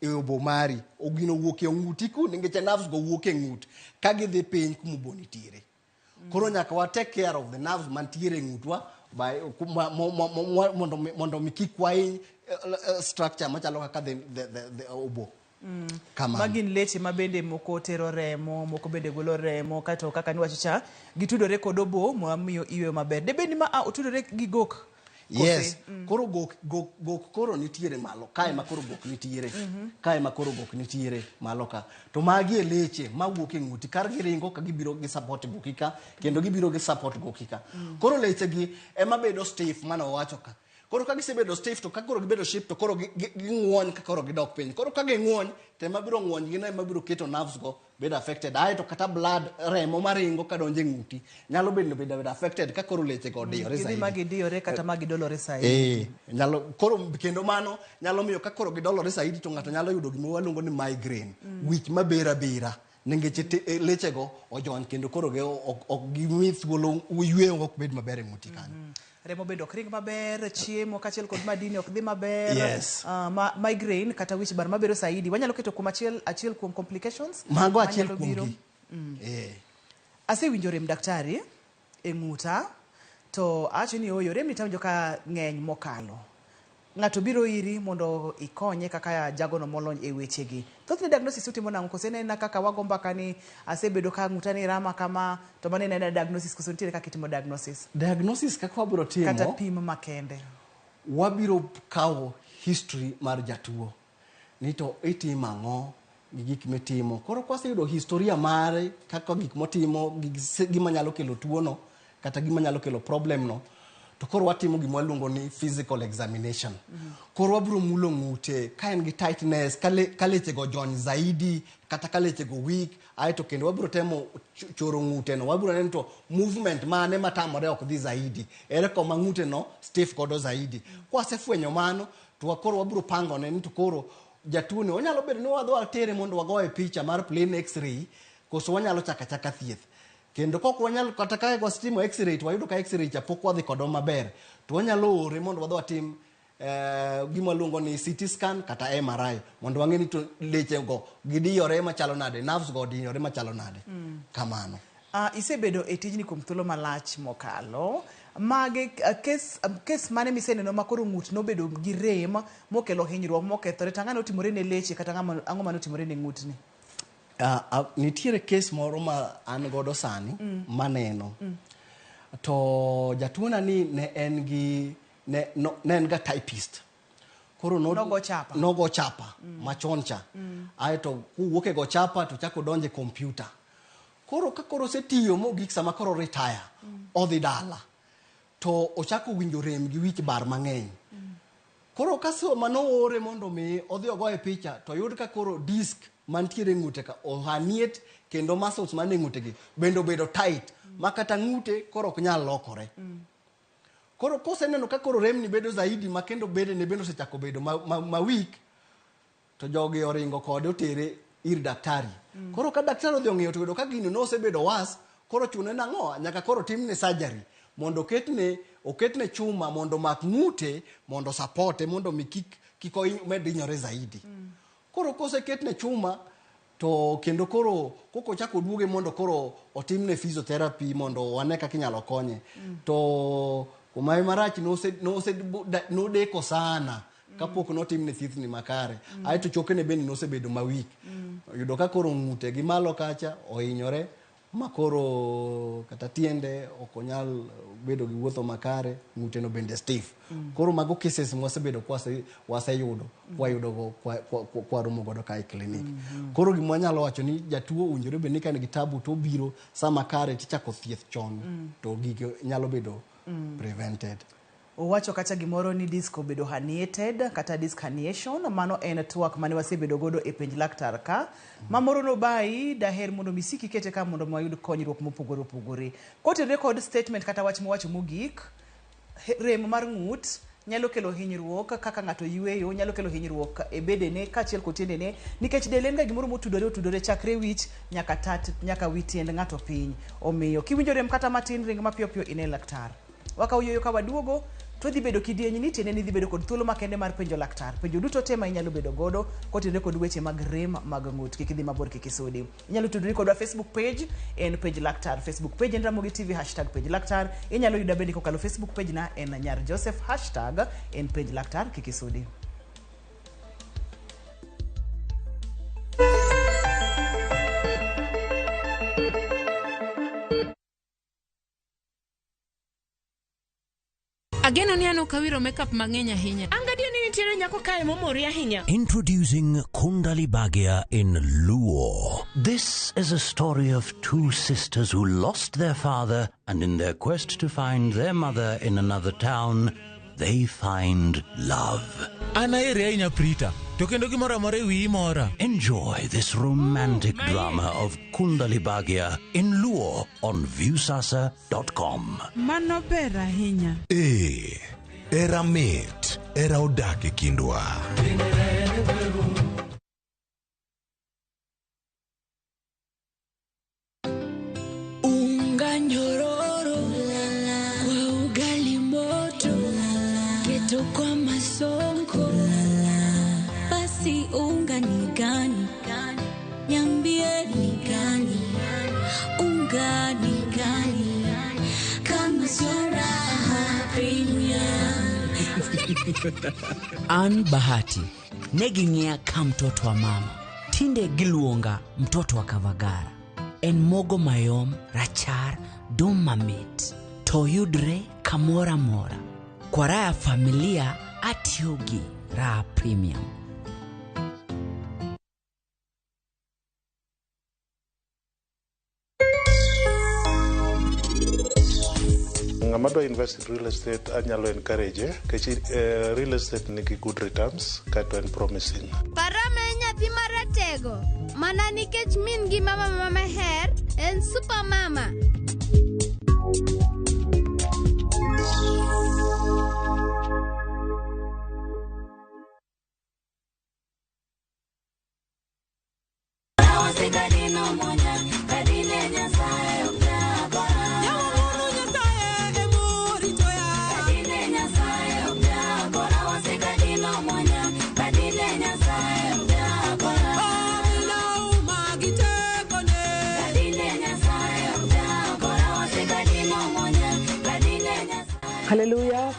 e obo mari. Ogino wuok e ng'uti ku, nikech nerves go wuok e ng'ut ka gidhi piny kuma obo nitiere. Koro nyaka wa take care of the nerves mantiere e ng'utwa by, kuma, mo, mo, mo, mo, mondo mi, mondo mi kik wahiny structure machalo kaka the obo. Kamano. Magi gin leche ma bende moko tero remo, moko bende golo remo, kaeto kaka niwacho cha, gitudore kod obo mamiyo iyweyo maber. Debed ni ma a otudore gi gok? Kose? Yes. Koro gok koro nitiere malo. Kae ma koro gok nitiere. Kae ma koro gok nitiere malo ka. To magi e leche mawuok e ng'uti. Kar giringo ka gibiro gi support goki ka, kendo gibiro gi support goki ka. Koro leche gi ema bedo stiff mane wawacho ka. Koro ka gisebedo stiff to ka koro gibedo stiff to koro ging'wony ka koro gidok piny. Koro ka ging'wony to ema biro ng'wony gino ema biro keto nerves go bedo affected. Aeto kata blood remo maringo kadonjo e ng'uti nyalo bedo bedo affected ka koro leche go odiyore Gidhi zaidi. ma gidiyore kata ma gidolore saidi. Nyalo, koro kendo mano nyalo miyo ka koro gidolore saidi to ng'ato nyalo yudo gima waluongo ni migraine. Wich mabera bera. Nikech leche go ojony kendo koro ok gimi thuolo yweyo ok bed maber e ng'uti kanyo. Remo bende ok ring maber, chiemo kaachiel kod madini ok dhi maber. Yes. Migraine kata wich bar mabedo saidi. Wanyalo keto kuom achiel kuom complications. Mago achiel manyalo kuom biro. gi. Asewinjo rem daktari e ng'uta to awacho ni ooyo, rem ni tawinjo ka ng'eny mokalo. Ng'ato biro iri mondo ikonye kaka jagono molony e wechegi. Thothne diagnosis utimo nang'o? Koso en aena kaka wago mbaka ni asebedo ka ng'uta ni rama kama, to mano en aena diagnosis, koso nitiere kaka itimo diagnosis? Diagnosis kaka wabiro timo, Kata pim makende. Wabiro kawo history mar jatuo. Ni to itimo ang'o gi gik mitimo. Koro kwaseyudo historia mare, kaka gik motimo, gima nyalo kelo tuono, kata gima nyalo kelo problem no, to koro watimo gima waluongo ni physical examination. Koro wabiro mulo ng'ute, ka en gi tightness, ka leche go jony zaidi, kata ka leche go weak, aeto kendo wabiro temo choro ng'ute no, wabiro neno to movement mane matamore ok dhi zaidi, ere koma ng'ute no stiff godo zaidi. Kwasefwenyo mano, to koro wabiro pango ne ni to koro jatuo ni onyalo bedo ni wadhi watere mondo wagoye picha mar plain x-ray, koso wanyalo chako achaka thieth. Kendo kok wanyal, kata ka wasetimo x-ray to wayudo ka x-ray cha pok wadhi kodwa maber, to wanyalo ore mondo wadhi watim gima waluongo ni CT scan kata MRI mondo wang'e ni to leche go gidiyore machalo nade, nerves go odiyore machalo nade. Kamano. Isebedo e tijni kuom thuolo malach mokalo. Mage kes, kes mane miseneno ma koro ng'ut nobedo gi rem mokelo hinyruok mokethore to ang'o notimore ne leche kata ang'o manotimore ne ng'utni? Nitiere kes moro ma an godo sani maneno. To jatuona ni ne en gi ne, no, ne en ga typist. Koro no, Nogo chapa. Nogo chapa machon cha. Aeto kowuok e go chapa to chako donje computer. Koro ka koro osetiyo mogik sama koro retire, odhi dala. To ochako winjo rem gi wich bar mang'eny. Koro ka sama noore mondo mi odhi ogoye picha to yud ka koro disk mantiere e ng'ute ka oherniate kendo muscles man e ng'ute gi bende obedo tight ma kata ng'ute koro ok nyal lokore. Koro koseneno ka koro remni bedo zaidi ma kendo bedene bende osechako bedo ma weak, to jogi oringo kode otere ir daktari. Koro ka daktari odhi ong'iyo to yudo ka gino nosebedo worse, koro chune nang'o? Nyaka koro timne surgery mondo oketne chuma mondo omak ng'ute mondo supporte mondo mi kik omed hinyore zaidi. Koro koseketne chuma to kendo koro koko chako duoge mondo koro otimne physiotherapy mondo wane kaka inyalo konye. To kuma marach nodeko sana kapok notimne thiethni makare. Aeto chokene bende nosebedo ma weak. Oyudo ka koro ng'ute gi malo kacha ohinyore ma koro kata tiende ok onyal bedo gi wuotho makare, ng'ute no bende stiff. Koro mago cases mwasebedo waseyudo, kwayudo go kwaromo godo ka e clinic. Koro gima wanyalo wacho ni jatuo owinjore bed ni ka en gi tabu to obiro sama kare tichako thieth chon to gigo nyalo bedo prevented. Owacho kacha gimoro ni disk obedo herniated kata disc herniation, mano en twak mane wasebedo godo e penj laktar ka. Mamoro no bayi daher mondo misiki kete ka mondo wayud konyruok mopogore opogore. Kotenore kod statement kata wach mowacho mogik, rem mar ng'ut nyalo kelo hinyruok kaka ng'ato yweyo, nyalo kelo hinyruok e bedene kaachiel kod tiendene, nikech del en ga gimoro motudore otudore chakre wich nyaka tat nyaka wi tiend ng'ato piny. Omiyo kiwinjo rem kata matin, ring mapiyo piyo ine laktar. Wakawo yueyo ka waduogo to dhi bedo kidieny ni tiende ni dhi bedo kod thuolo makende mar penjo laktar. Penjo duto te ma inyalo bedo godo kotenore kod weche mag rem mag ng'ut. Kik idhi mabor, kik isudi. Inyalo tudori kodwa Facebook page en page laktar. Facebook page en Ramogi TV hashtag page laktar. Inyalo yuda bende kokalo Facebook page na en Nyar Joseph hashtag en page laktar. Kik isudi. Ageno ni an ok awiro makeup mang'eny ahinya. An gadier ni nitiere nyako kae momori ahinya. Introducing Kundali Bhagya in Luo. This is a story of two sisters who lost their father, and in their quest to find their mother in another town, they find love. An ahere ahinya Prita, to kendo gimoro amora e wiyi mora. Enjoy this romantic drama of Kundali Bhagya in Luo on Viusasa.com. Mano ber ahinya. Ee, era mit, era odak e kindwa. Unga nyororo kwa ugali moto, keto kwa masonko. Basi unga ni gani? Niambie ni gani? Unga ni gani? Kama sio Raha Premium. An Bahati ne ging'iya ka mtoto wa mama, tinde giluonga mtoto wa Kavagara. En mogo mayom, rachar, dum mamit, to yudre kamoro amora. Kwa raha ya familia atiyo gi Raha Premium. Ng'ama dwa invest in real estate anyalo encourage nikech real estate nigi good returns kaeto en promising. Parama en nyathi maratego mana nikech min gi mama mameher en super mama.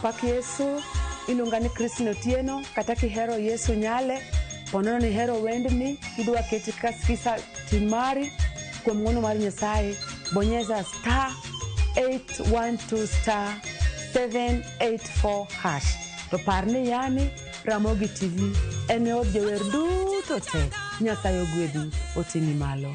Opak Yesu, iluonga ni Christine Otieno, kata kihero Yesu Nyale, ponono ni ihero wendni, idwa keti kaka skiza team mari, kuom ng'wono mar Nyasaye, bonyeza star 812 star 784 hash. To par ni yani Ramogi TV en e od jower duto te. Nyasaye ogwedhi, oting'i malo.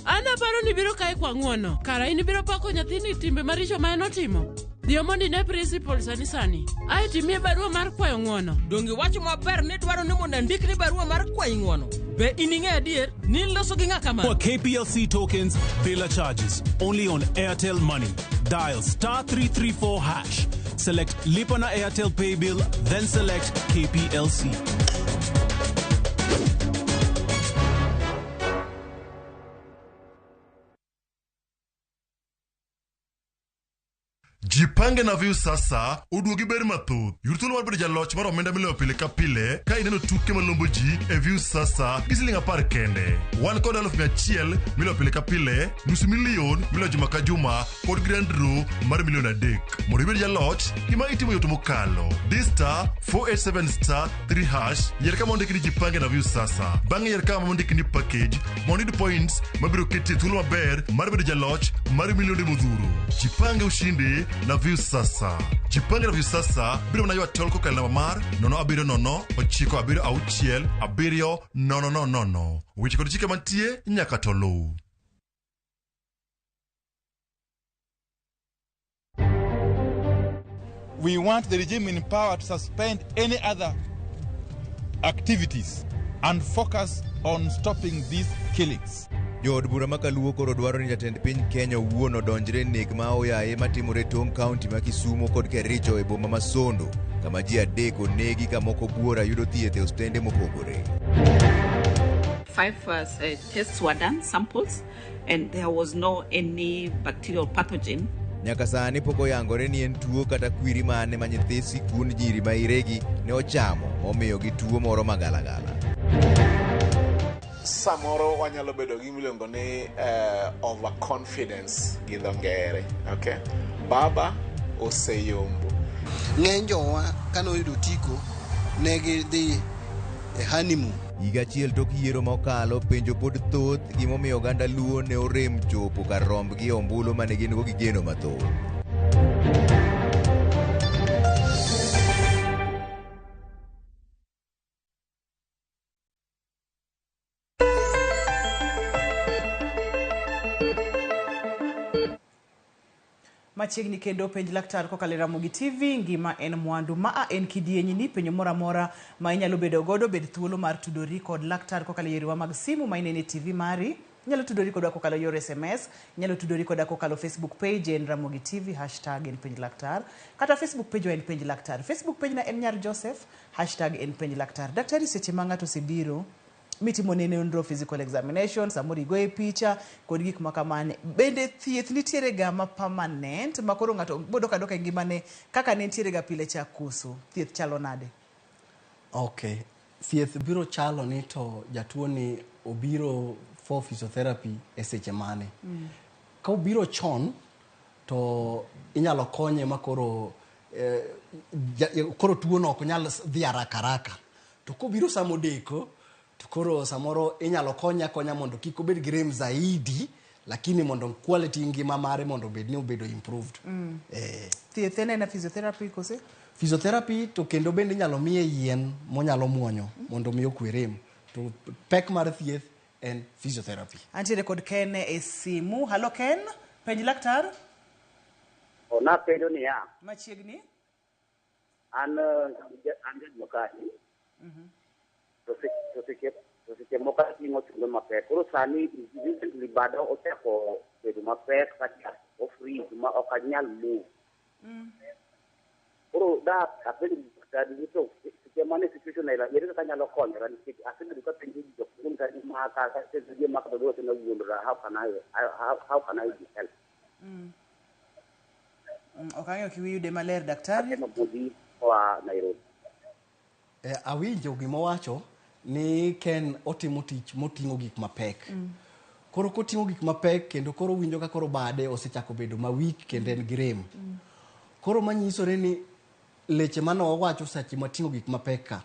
An aparo ni biro kae kwa ng'uono. Kara in ibiro pako nyathini timbe maricho ma en otimo. Dhiyo mondo ine principal sani sani. Ae to imiye barua mar kwayo ng'uono. Donge iwacho maber ni dwaro ni mondo andikni barua mar kwayi ng'uono? Be in ing'eyo adier ni iloso gi ng'a kamano? For KPLC tokens, Bila charges. Only on Airtel Money. Dial star 334 hash. Select Lipa na Airtel Pay Bill, then select KPLC. Jipange na Viusasa oduogi ber mathoth. Yud thuolo mar bedo jaloch mar omenda miloyo pile ka pile ka ineno tuke malombo ji e Viusasa gi siling 10 kende. Wan kod 100,000 miloyo pile ka pile, nus milion miloyo juma ka juma kod grand draw mar milion 3. Mondo ibed jaloch, gima itimo yot mokalo. Di star 487 star 3 hash, yier kama ondiki ni Jipange na Viusasa. Bang'e yier kama ondiki ni package mondo iyud points mabiro keti e thuolo maber mar bedo jaloch mar milionde modhuro. Jipange ushindi na Viusasa. Jipange na Viusasa biro mana ywa tol kokalo namba mar 070 976 7000. Weche kod chike mantie nyaka to luw. We want the regime in power to suspend any other activities and focus on stopping these killings. Jood bura ma Kaluo koro dwaro ni jatend piny Kenya owuon odonjre e nek ma oyaye matimore tong' kaunti ma Kisumo kod Kericho e boma ma Sondu, kama ji 3 onegi ka moko buora yudo thieth e osiptende mopogore. 5 tests were done, samples, and there was no any bacterial pathogen. Nyaka sani pok oyangore ni en tuo kata kwiri mane ma nyithi sikund nyiri ma Iregi ne ochamo momiyogi tuo moro magalagala. Samoro wanyalo bedo gi miluongo ni overconfidence gi dho ngere. Okay? Baba oseyombo. Ng'eny jowa kane oyudo otiko ne gidhi e honeymoon. Higa achiel tok yiero ma okalo, penjo pod thoth gimomiyo oganda Luo ne orem chopo kar rombgi e ombulu mane gin go gi geno mathoth. Machiegni kendo penj laktar kokalo e Ramogi TV, ngima en mwandu. Maa en kidienyi ni penjo moro amora ma inyalo bedo godo, bed thuolo mar tudori kod laktar kokalo e yorewa mag simu ma ineno e TV mari. Inyalo tudori kodwa kokalo yor SMS, inyalo tudori koda kokalo Facebook page en Ramogi TV, hashtag en penj laktar, kata Facebook page wa en penj laktar. Facebook page na en Nyar Joseph, hashtag en penj laktar. Daktari, seche ma ng'ato osebiro mitimo ne nonro physical examination, samoro igoye picha kod gik ma kamano. Bende thieth nitiere ga ma permanent ma koro ng'ato bodo kadoka e ngimane kaka ne nitiere ga pile cha koso? Thieth chalo nade? Okay. Thieth biro chalo ni to jatuo ni obiro for physiotherapy e seche mane. Ka obiro chon to inyalo konye ma koro koro tuo no ok nyal dhi haraka haraka. To kobiro sama odeko to koro samoro inyalo konye akonya mondo kik obed gi rem zaidi, lakini mondo quality ngima mare mondo obed ni obedo improved. Thieth en aena physiotherapy kose? Physiotherapy to kendo bende inyalo miye yien monyalo muonyo mondo mi okwe rem. To pek mar thieth en physiotherapy. Antiere kod Ken e simu. Halo Ken, penj laktar. Napenjo niya. Machiegni. An jajua kali. To seche moko ating'o chumbe mapek. Koro sani recently bada ochako bedo mapek kata ofreeze ma ok anyal move. Koro da apenjo daktari ni to seche mane situation aila ere kaka anyalo konyora nikech asebedo kapenjo ji jok moko maka kasebedo maka to giwacho ni awuondora how can I be helped? Ok ang'eyo kiwiyude maler daktari. Atemo modhi koa Nairobi. Awinjo gima owacho Ni Ken otimo tich moting'o gik mapek. Koro koting'o gik mapek kendo koro winjo ka koro bade osechako bedo ma weak kendo en gi rem. Koro manyisore ni leche mane wawacho seche mating'o gik mapek ka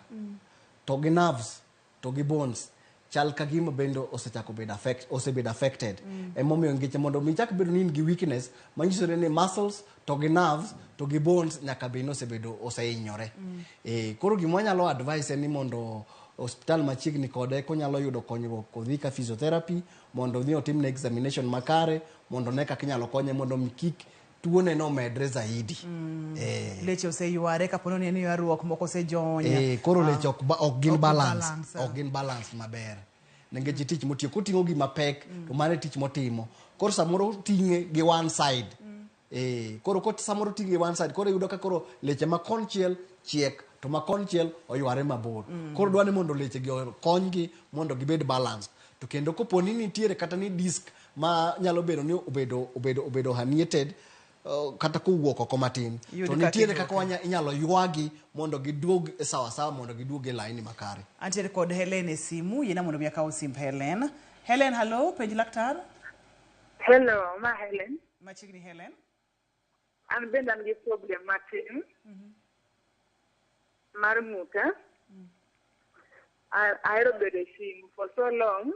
to gi nerves to gi bones chal ka gima bende osechako bedo affect, osebedo affected. Emomiyo ngeche mondo mi chak bedo ni in gi weakness manyisore ni muscles to gi nerves to gi bones nyaka bed ni osebedo osehinyore. Koro gima wanyalo advise en ni mondo hospital machiegni kode konyalo yudo konyruok odhi ka physiotherapy mondo odhi otimne examination makare mondo one kaka inyalo konye mondo mi kik tuone no omedre zaidi. Leche oseyware kapo ni en ywaruok moko osejony. Koro leche ok gin balance, balance, ok gin balance maber nikech tich motiyo koting'o gima pek to mano e tich motimo koro samoro oting'e gi one side. Koro kot samoro oting'e gi one side koro iyudo ka koro leche ma konchiel chiek to ma konchiel oyware mabor. Koro dwa ni mondo leche gi okonygi mondo gibed balanced to kendo kopo ni nitiere kata ni disc ma nyalo bedo ni obedo herniated kata kowuok oko matin Yud to kaka nitiere iduoke. kaka inyalo ywagi mondo giduog e sawa sawa mondo giduog e laini makare. Antiere kod Helen e simu, yiena mondo mi akaw simb Helen. Helen, hallo, penj laktar. Hello, ma Helen. Machiegni Helen. An bende an gi problem matin mar ng'uta. Ahero bedo e simu for so long.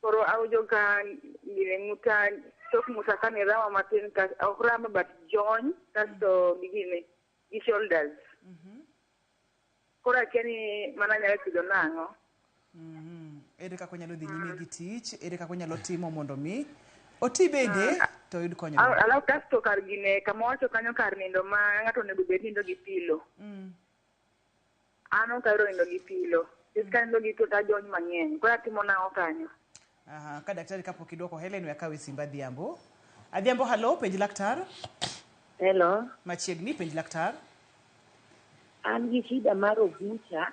Koro awinjo ka gine ng'uta, tok ng'uta ka ni rama matin, ka ok rama but jony, kasto gi gine, gi shoulders. Koro akia ni mano anyalo thiedho nang'o. Ere kaka onyalo dhi nyime gi tich, ere kaka onyalo timo mondo mi oti bende to oyud konyruok. Alafu kasto kar gine, kama wacho kanyo kar nindo ma ng'ato onego bed nindo gi pilo. An ok ahero nindo gi pilo. Nikech ka nindo gi pilo to ajony mang'eny. Koro atimo nang'o kanyo? Aha, ka daktari kapok idwoko Helen we akaw e simb Adhiambo. Adhiambo, hallo, penj laktar. Hello. Machiegni, penj laktar. An gi shida mar ogucha.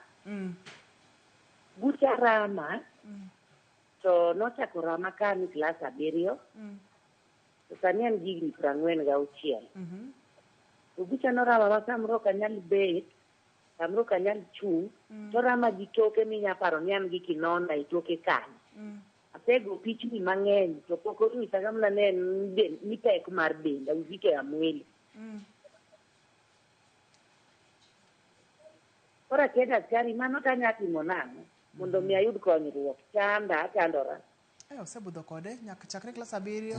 Gucha rama. To nochako rama ka an e klas 7. To sani an gi higni 46. To gucha norama ma samoro ok anyal bet, samoro ok anyal chung', to rama gi toke minya paro ni an gi kinona e toke kanyo. Asego pichni mang'eny to pok onyisa ga mana ne en ni pek mar denda, uzito ya mwili. Koro akia daktari mano to anya timo nang'o mondo mi ayud konyruok. Chanda, achandora. Osebudho kode nyaka chakre klas 7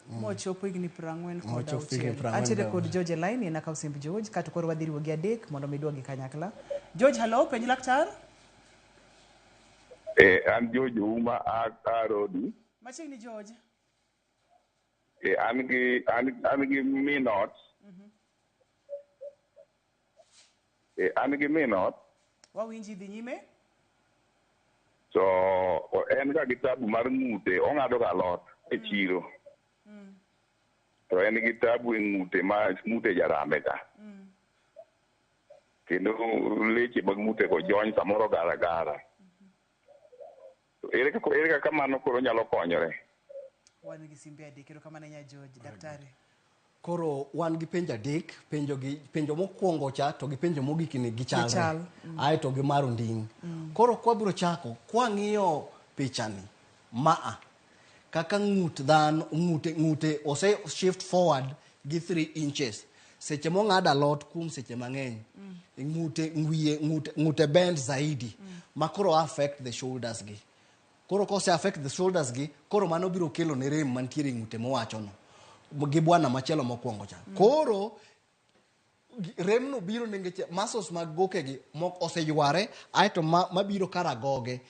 mochopo higni 46. Mochopo higni 46. Antiere kod George e line, en akaw simb George kato koro wadhi riwo gi adek mondo mi duogi kanyakla. George, hallo, penj laktar. An George Ouma a Rodi. Machiegni George. An gi minot. An gi minot. Wawinji dhi nyime. To en ga gi tabu mar ng'ute, ong'ado ga alot e chiro. To en gi tabu e ng'ute ma ng'ute jarame ga. Kendo leche mag ng'ute go jony samoro gara gara. To ere kaka mano koro nyalo konyore? Wan gi simbe adek, erokamano ahinya George, daktari. Koro wan gi penjo adek, penjo mokwongo cha to gi penjo mogik ni gichalre. Gichal. Aeto gi mar onding'. Koro kwabiro chako, kwang'iyo pichani, maa, kaka ng'ut dhano, ng'ute ose shift forward gi 3 inches. Seche mong'ado alot kuom seche mang'eny, ng'ute bend zaidi, ma koro affect the shoulders gi. Koro kose affect the shoulders gi, koro mano biro kelo ne rem mantiere e ng'ute mowachono. Gi bwana machielo mokwongo cha. Koro remno biro nikech muscles mag goke gi mok oseyware, aeto mabiro kar agoge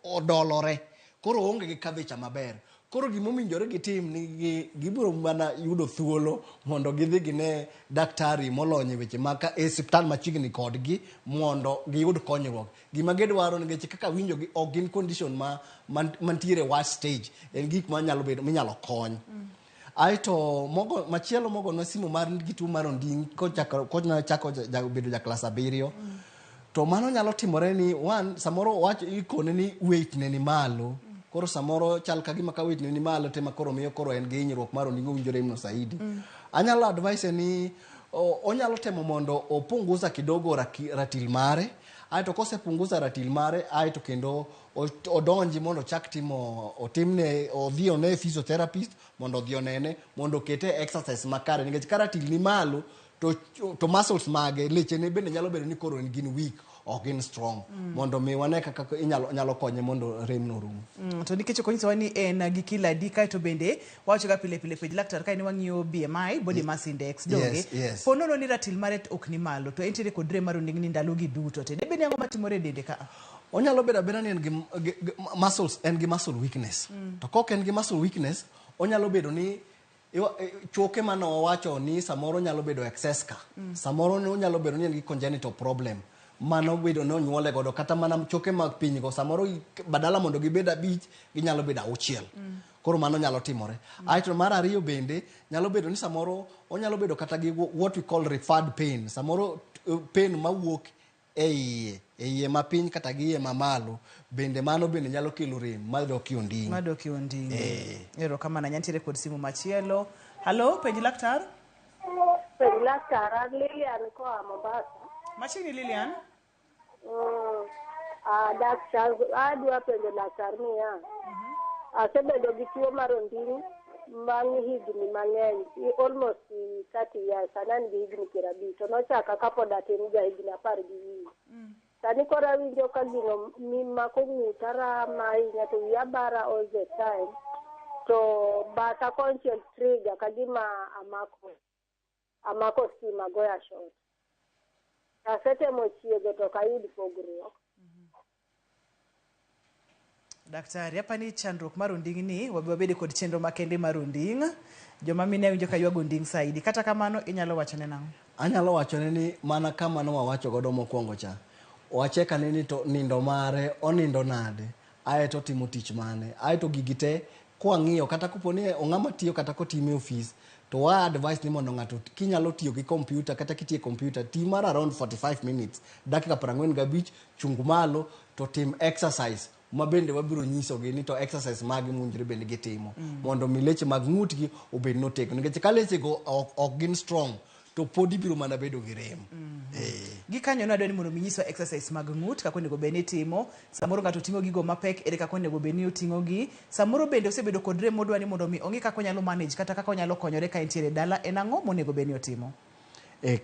odolore. Koro oonge gi curvature maber. Koro gimowinjore gitim ni gibiro mana yudo thuolo mondo gidhi gine daktari molony e weche mag e osiptal machiegni kodgi mondo giyud konyruok. Gima gidwaro nikech kaka winjo gi ok gin condition mantiere worst stage, en gik manyalo bedo minyalo kony. Aeto mogo machielo mogonwa simu mar gi tuo mar onding' kochako bedo ja klas 7. To mano nyalo timore ni one samoro wach ikone ni weight ne ni malo. Koro samoro chal ka gima ka weight ne ni malo tema koro miyo koro en gi hinyruok mar onding' owinjo remno saidi. Anyalo advise ni onyalo temo mondo opunguza kidogo ratil mare. Aeto kosepunguza ratil mare, aeto kendo odonji mondo ochak timo, otimne, odhi one physiotherapist mondo odhi onene, mondo okete exercise makare, nikech ka ratil ni malo to muscles mage, lechene bende nyalo bedo ni koro gin weak, ok gin strong. Mondo mi wane kaka inyalo nyalo konye mondo rem no rum. To nikech ok onyisowa ni en gi kilo adi, kaeto bende wawacho ga pile pile, penj laktar ka ni wang'iyo BMI, body mass index, donge? Yes. Po nono ni ratil mare ok ni malo, to entiere kod rem mar onding'ni ndalo gi duto te, debed ni ang'o matimore e dende ka? Onyalo bedo abeda ni en gi muscles, en gi muscle weakness. To kok en gi muscle weakness, onyalo bedo ni choke mane wawacho ni samoro nyalo bedo excess ka. Samoro onyalo bedo ni en gi congenital problem mano bedo ni onyuole godo, kata mana choke mag piny go samoro badala mondo gibed 5, ginyalo bedo 6. Koro mano nyalo timore. Aeto mar ariyo bende nyalo bedo ni samoro onyalo bedo kata gi what we call referred pain, samoro pain mawuok e iye, e iye mapiny kata gi iye mamalo, bende mano bende nyalo kelo rem madok e onding'. Madok e onding'. Erokamano. Nyantiere kod simu machielo. Halo, penj laktar. Penj laktar, an Lilian koa Mombasa. Machiegni, Lilian. Daktar, adwa penjo laktar niya, asebedo gi tuo mar onding' bang' higni mang'eny, almost 30 years, sani an gi higni 50, to nochaka kapod atin, ja higni 10 gi wiye. Sani koro awinjo ka gino mako ng'uta rama ahinya, to wiya bara all the time, to batha konchiel trigger ka gima amako stima goya shot. Asetemo chiedho to ok ayud pogruok. Daktari, apani chandruok mar onding' ni wabi wabede kod chenro makende mar onding'. Joma mine awinjo ka ywago onding' saidi. Kata kamano, inyalo wachone nang'o? Anyalo wachone ni mana kama ne wawacho godo mokwongo cha, wachek ane ni to nindo mare onindo nade, aeto otimo tich mane, aeto gigi te kwang'iyo, kata kopo ni ong'ama tiyo kata kotimo e ofis, to wa advice ni mondo ng'ato kinyalo tiyo gi computer, kata kitiyo e computer, ti mar around 45 minutes, dakika 45, chung malo to tim exercise ma bende wabiro nyisogi ni to exercise mage mowinjore bende gitimo mondo mi leche mag ng'utgi obed notegno, nikech ka leche go ok gin strong, to pod ibiro mana bedo gi rem. Gikanyono adwa ni mondo mi nyiswa exercise mag ng'ut kaka onego bed ni itimo. Samoro ng'ato ting'o gigo mapek, ere kaka onego bed ni oting'o gi? Samoro bende osebedo kod rem, modwa ni mondo mi ong'e kaka onyalo manage kata kaka onyalo konyore ka entiere e dala, en ang'o monego bed ni otimo?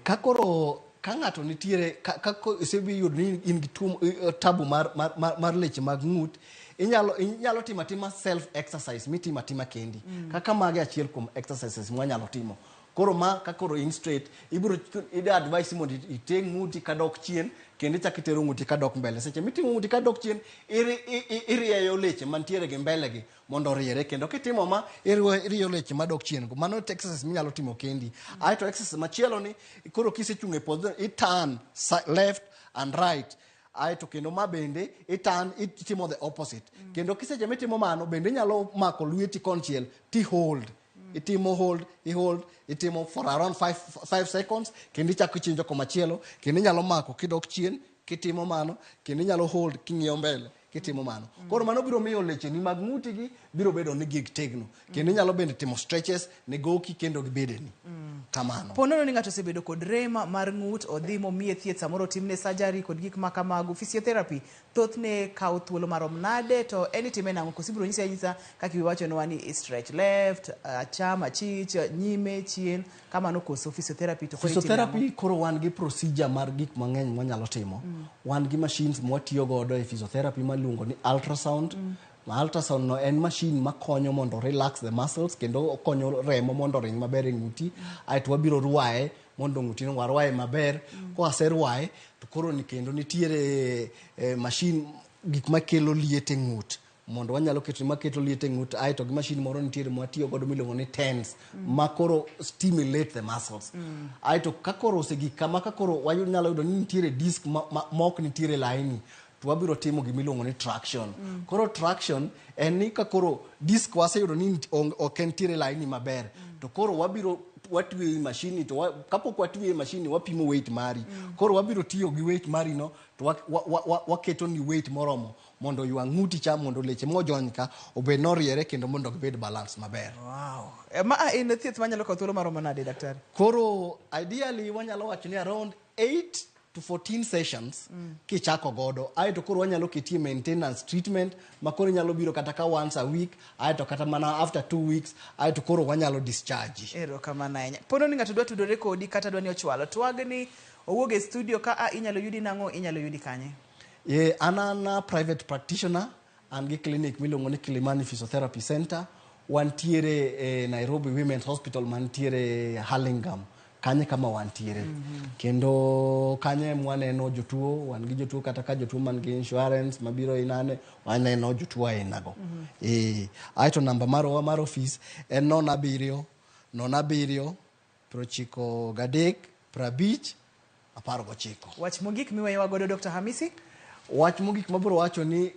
Ka koro ka ng'ato nitiere ka iseyudo ni in gi tuo, tabu mar leche mag ng'ut, inyalo timo atima self exercise mitimo atima kendi. Kaka mage achiel kuom exercises mwanyalo timo. Koro ma ka koro in straight, ibiro ida advice mondo iteng' ng'uti kadok chien, kendo ichak itero ng'uti kadok mbele. Seche mitimo ng'uti kadok chien, irieyo leche mantiere gi mbele gi mondo oriere, kendo kitimo ma irieyo leche madok chien go. Mano exercise minyalo timo kendi. Aeto exercise machielo ni koro kisechung' e position, i turn left and right, aeto kendo ma bende i turn, itimo the opposite. Kendo kiseche mitimo mano bende inyalo mako lweti konchiel ti hold, itimo hold, i hold, itimo for around 5 seconds, kendo ichako ichinjo komachielo, kendo inyalo mako kidok chien kitimo mano, kendo inyalo hold king'iyo mbele kitimo mano. Koro mano biro miyo lecheni mag ng'utigi biro bedo ni gig tegno, kendo inyalo bende timo stretches ne goki kendo gi bedeni kamano. Po nono ni ng'ato osebedo kod rem mar ng'ut, odhi momiye thieth, samoro otimne surgery kod gik ma kamago, physiotherapy thothne kawo thuolo marom nade, to en itime nang'o? Koso ibiro nyisi anyisa kaka iwachonwa ni i stretch left, acham, achich, nyime, chien, kamano, koso physiotherapy to koro itime ang'o? Physiotherapy koro wan gi procedure mar gik mang'eny mwanyalo timo. Wan gi machines mwatiyo godo e physiotherapy maluongo ni ultrasound. Ma ultrasound no en machine makonyo mondo relax the muscles, kendo okonyo remo mondo oring maber e ng'uti. Aeto wabiro rwaye mondo ng'uti no warwaye maber. Kowaserwaye to koro ni kendo nitiere machine, gik makelo liet e ng'ut, mondo wanyalo keto maketo liet e ng'ut. Aeto gi machine moro nitiere mwatiyo godo miluongo ni TENS, ma koro stimulate the muscles. Aeto ka koro osegik kama, ka koro wanyalo yudo ni nitiere disc ma ok nitiere laini, to wabiro timo gimiluongo ni traction. Koro traction en ni ka koro disc waseyudo ni ok entiere laini maber, to koro wabiro watweyi machine, to kapok watweyi machine wapimo weight mari. Koro wabiro tiyo gi weight mari no, to waketo ni weight moromo mondo ywa ng'uti cha, mondo leche mojony ka obed noriere kendo mondo gibed balance maber. Wow. Ma en thieth manyalo kawo thuolo maromo nade, daktari? Koro ideally wanyalo wacho ni around 8 to 14 sessions kichako godo, aeto koro wanyalo ketie maintenance treatment ma koro inyalo biro kata ka once a week, aeto kata mana after 2 weeks, aeto koro wanyalo discharge. Erokamano ahinya. Pono ni ng'ato dwa tudore kodi kata dwa ni ochwalo twagni owuog e studio ka a inyalo yudi nang'o, inyalo yudi kanye? Ye, an a private practitioner, an gi clinic miluongo ni Kilimani Physiotherapy Center. Wantiere e Nairobi Women's Hospital mantiere Hurlingham kanye kama wantiere. Kendo kanye mwaneno jotuo, wan gi jotuo kata ka jotuo man gi insurance mabiro inane, waneno jotuo ainago. Aeto namba marwa mar ofis en 07 07 93 50 19. Wach mogik miweyowa godo, Dr. Hamisi? Wach mogik mabiro wacho ni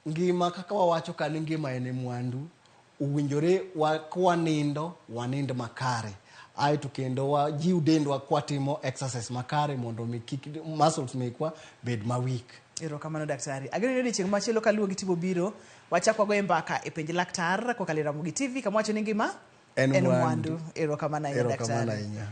ngima kaka wawacho ka ni ngima en e mwandu, owinjore wa, kwanindo wanind makare, aeto kendo wajiw dendwa kwatimo exercise makare mondo mi kik muscles mekwa bed ma weak. Erokamano, daktari. Ageno ni odiechieng' machielo kaluwo gi tipo biro wachak wagoye mbaka e Penj Laktar kokalo e Ramogi TV kama wacho ni ngima en mwandu. Erokamano ahinya, Erokamano daktari. ahinya.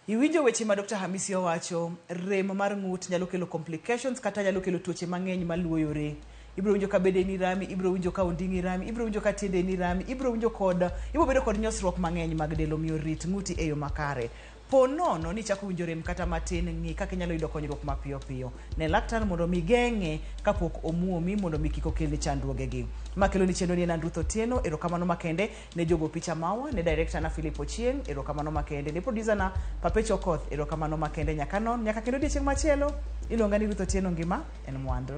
Iwinjo weche ma Dr. Hamisi owacho, rem mar ng'ut nyalo kelo complications kata nyalo kelo tuoche mang'eny maluoyore. Ibiro winjo ka bedeni rami, ibiro winjo ka onding'i rami, ibiro winjo ka tiendeni rami, ibiro winjo kod ibiro bedo kod nyosruok mang'eny mag del, omiyo rit ng'uti e yo makare. Po nono ni ichako winjo rem kata matin, ng'i kaka inyalo yudo konyruok mapiyo piyo. Ne laktar mondo mi geng'e kapok omuomi mondo mi kik okelni chandruogegi. Makelo ni chenro ni en an Ruth Otieno, erokamano makende ne jogo picha mawa, ne director na Philip Ochieng', erokamano makende ne producer na Papecho Okoth, erokamano makende nyaka non, nyaka kendo odiechieng' machielo, iluonga ni Ruth Otieno, ngima en mwandu.